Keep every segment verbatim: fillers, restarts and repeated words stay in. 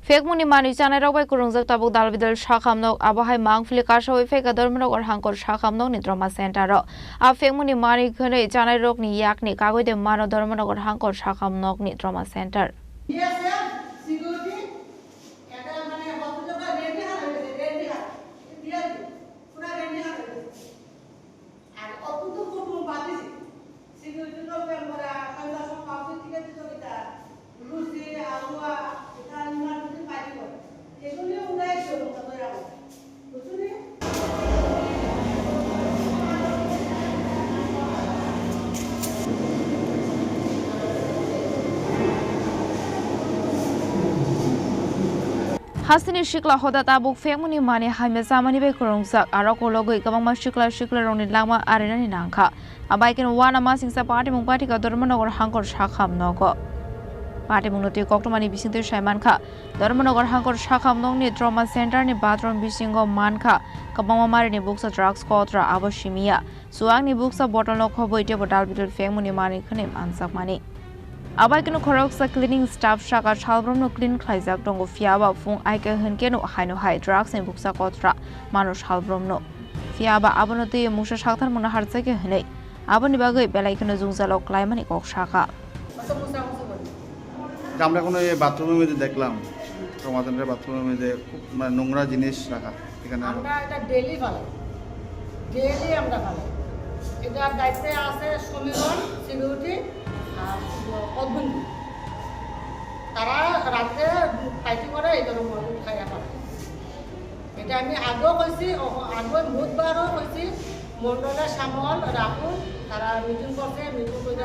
Phekmungni manwi chanairok bai kwrwngjak tabuk dalbidal sakham nok, abo hai mangpili kasawi phekha Dharmanagar Hangkor sakham nokni trauma center o. A phekmungni manwi khwnwi chanairokni yakni kagwi de mano Dharmanagar Hangkor sakham nokni trauma center. আর অদ্ভুত কুটুম বাতিছে। সিকিউরিটি লোক মেম্বার, পঞ্চাশ পাঁচশো টিকিট দিত কিতা? লুচি, হালুয়া, এটা emergency party করে। এগুলি উঠাই ছিল, বুঝলি? Hasteni sikla hoda tabuk phekmungni manwi hamya chamani bai kwrwngjak, aro kologwi kwbangma sikla siklarokni langma arinani nangkha. Abaikhe uanamasingcha patimung pathikha Dharmanagar Hangkor sakham nogo. Patimungno twi koktwmani bisingtwi saimankha, Dharmanagar Hangkor sakham nokni trauma center ni bathroom bisingo mankha kwbangma marini buksa drugs kotra, abo simiya. Chuwakni buksa bottle no khobwi teibo dalbidal phekmungni manwi khwnwi manjakmani. Abaikhe no khoroksa cleaning staff saka salbrumno clean khlaijak tongo, phiyaba phung aika hwnkhe no haino hai drugs ni buksa kotra mano salbrumno. Phiyaba abono twi mungsa sakthar mungno harjakya hwnwi aboni bagwi belai kheno jwngjalo klaimani kok saka. যে আমরা কোনো এই বাথরুমের মধ্যে দেখলাম, ট্রমা সেন্টারের বাথরুমের মধ্যে খুব মানে নোংরা জিনিস রাখা এখানে। আমরা এটা ডেইলি ফালাই, ডেইলি আমরা ফালাই। এটার দায়িত্বে আছে সমীরণ, সিকিউরিটি আর অদ্বৈত। তারা রাত্রে পার্টি করে এই ধরনের মদ খাইয়া ফালায়। এটা আমি আগেও কইছি, অ-, আগে বহুতবারও কইছি, মন্ডলে শ্যামল, রাহুল, তারা মিটিং করছে, মিটিং করে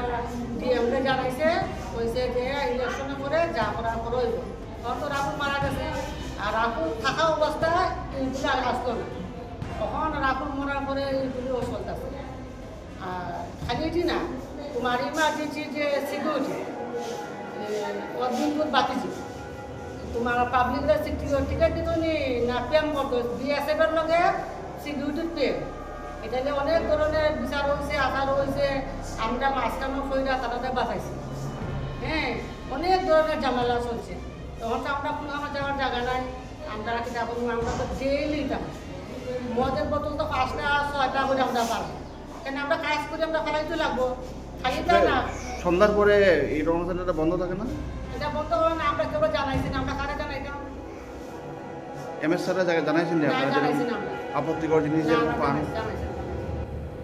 ডিএমরে জানাইছে, কইছে যে ইলেকশনের পরে যা করার করে হইব। তখন তো রাহুল মারা গেছে, আর রাহুল থাকা অবস্থায় এইগুলো আর আসতো না। তখন রাহুল মরার পরে এইগুলো চলতেছে। আর খালি এটি না, তোমার ইমার্জেন্সি যে সিকিউরিটি, এ, অদ্বৈত বাতিজি, তোমার পাবলিক সিকিউরিটি টিকিট দিত নি না প্রেম করতো? বিএসএফ এর লগে সিকিউরিটির প্রেম। এটা নিয়ে অনেক ধরনের বিচার হয়েছে, আচার হয়েছে, আমরা মাঝখানে কইরা তারা বাঁচাইছি। হ্যাঁ, অনেক ধরনের ঝামেলা চলছে। তখন তো আমরা কোনো আমার যাওয়ার জায়গা নাই, আমরা কিতা করবো, আমরা তো ডেইলি এটা মদের বোতল তো পাঁচটা ছয়টা করে আমরা পাই। কেন আমরা কাজ করি, আমরা ফালাইতে লাগবো, খালি তা না। সন্ধ্যার পরে এই রং সেন্টারটা বন্ধ থাকে না? এটা বন্ধ হয় না, আমরা কেউ জানাইছি না, আমরা কারে জানাইতাম? এমএস স্যাররা জায়গা জানাইছেন যে না, আপনারা জানাইছি যেরকম না আমরা। আপত্তিকর জিনিস না, যেরকম আমরা পান। জানাইছি না, জানাইছি না।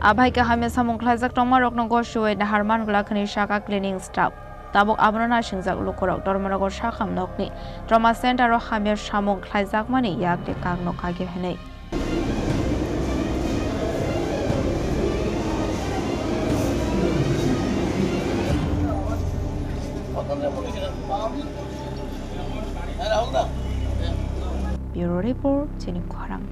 Abai khe hamya samung khlaijak tongma rokno gosiwi nahar man glak hwnwi saka cleaning staff. Tabuk abono nasingjak lukurok Dharmanagar sakham nokni trauma center o hamya samung khlaijakmani yakni kakno kagwi hwnwi. Bureau Report, Chini Khorang.